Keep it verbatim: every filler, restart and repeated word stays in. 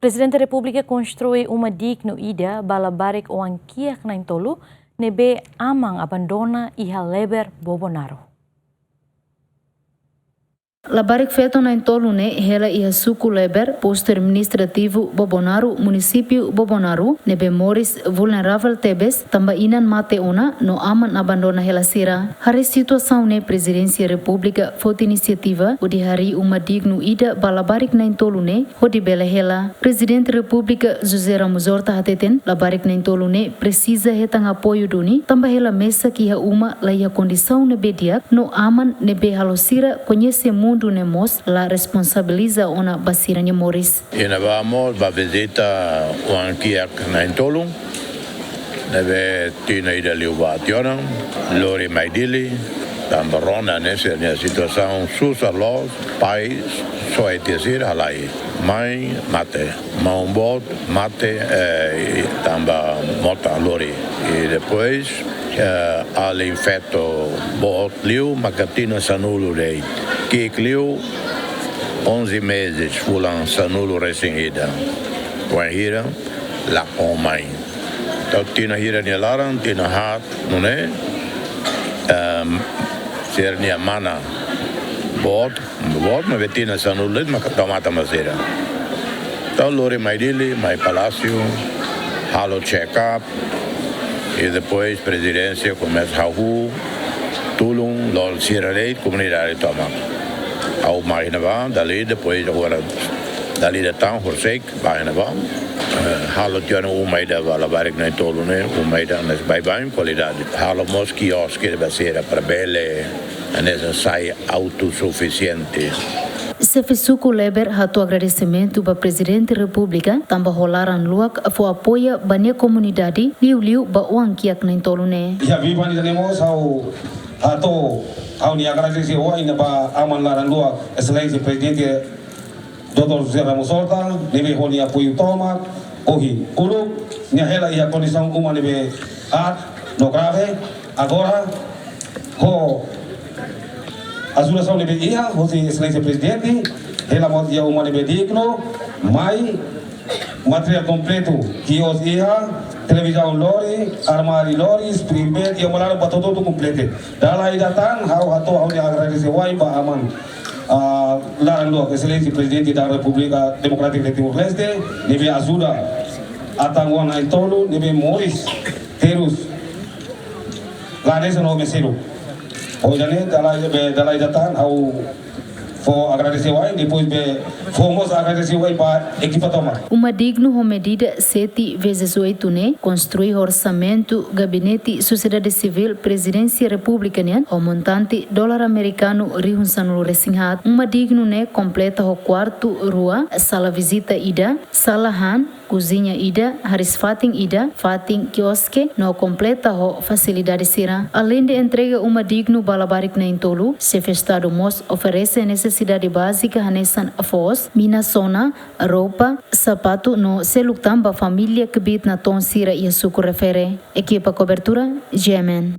Prezidente Repúblika konstrui uma dignu ida ba labarik oan-kiak na'in-tolu ne'ebé aman abandona iha Leber, Bobonaro. Labarik feto na'in-tolu ne'e hela iha suku Leber, postu administrativu Bobonaro, munisípiu Bobonaro, ne'ebé moris vulneravel tebes, tanba inan mate ona no aman abandona hela sira. Haree situasaun ne'e, Prezidénsia Repúblika foti inisiativa hodi harii uma dignu ida ba labarik na'in-tolu ne'e hodi bele hela. Prezidente Repúblika José Ramos Horta hateten, labarik na'in-tolu ne'e presiza hetan apoiu duni, tanba hela mesak iha uma la iha kondisaun ne'ebé di'ak no aman, ne'ebé halo sira koñese mundu ne'e mós la responsabiliza ona ba sira-nia moris. Iha ne'ebá mós bá vizita oan-kiak na'in-tolu ne'ebé tinan ida liubá tiha ona, lori mai Dili, tanba rona ne'e sira-nia situasaun susar loos, pai soe tiha sira halai. Mãe mate, maun boot mate, eh, tanba mota lori. I depois, eh, alin feto boot liu maka tinan sanulu de'it. Ki'ik liu, onze meses, fulan sanulu resin ida. Wainhira lakon mai. Entaun tinan hira nia laran, tinan haat, nune'e, ehm, sira-nia mana boot, boot maibé tinan sanulu de'it maka tau matan ba sira. Entaun lori mai Dili, mai Palásiu, halo check up, i depois Prezidénsia komesa hahú tulun, lori sira de'it, komunidade tomak. Ha'u mai iha ne'ebá, dala ida, depois agora dala ida tan, horisehik, bá iha ne'ebá. Eh, halo tiha ona uma ida ba labarik na'in-tolu ne'e, uma ida ne'e baibain kualidade. Halo mós kioske ba sira para bele, hanesan sai autosufisiente. Xefe suku Leber hato'o agradesimentu ba Prezidente Repúblika, tanba ho laran luak fó apoia ba nia komunidade, liuliu ba oan-kiak na'in-tolu ne'e. Iha biban ida-ne'e mós ha'u hato'o ha'u-nia agradese wa'in ba aman laran luak, Exelénsia Prezidente Doutór José Ramos Horta, ne'ebé ho nia apoiu tomak, ohin uluk nia hela iha kondisaun uma ne'ebé aat no grave, agora ho ajudasaun ne'ebé iha hosi Exelénsia Prezidente, hela mós iha uma ne'ebé dignu, mai materiál kompletu, kios iha, televizaun lori, armáriu lori, spring bed, iha uma laran ba hotu-hotu kompletu. Dala ida tan, ha'u hato'o ha'u-nia agradese wa'in ba aman, ah, laran luak, Exelénsia Prezidente da Repúblika Demokrátika de Timor-Leste, ne'ebé ajuda atan oan na'in-tolu ne'ebé moris terus la hanesan ho oin seluk. Ho ida-ne'e dala ida, be dala ida tan ha'u fó agradese wa'in, depois be fó mós agradese wa'in ba ekipa tomak. Uma dignu ho medida sete vezes oito ne'e konstrui ho orsamentu Gabinete Sosiedade Sivíl Prezidénsia Repúblika nian, ho montante dolar amerikanu rihun sanulu resin haat. Uma dignu ne'e kompleta ho kuartu rua, sala vizita ida, sala han, kuziña ida, hariis-fatin ida, fatin kioske, no kompleta ho fasilidade sira. Aleinde entrega uma dignu ba labarik na'in-tolu, Xefe Estadu mós oferese nesesidade bázika hanesan foos, mina sona, roupa, sapatu no seluk tan ba família kbiit-natoon sira iha suku refere. Ekipa kobertura, G M N.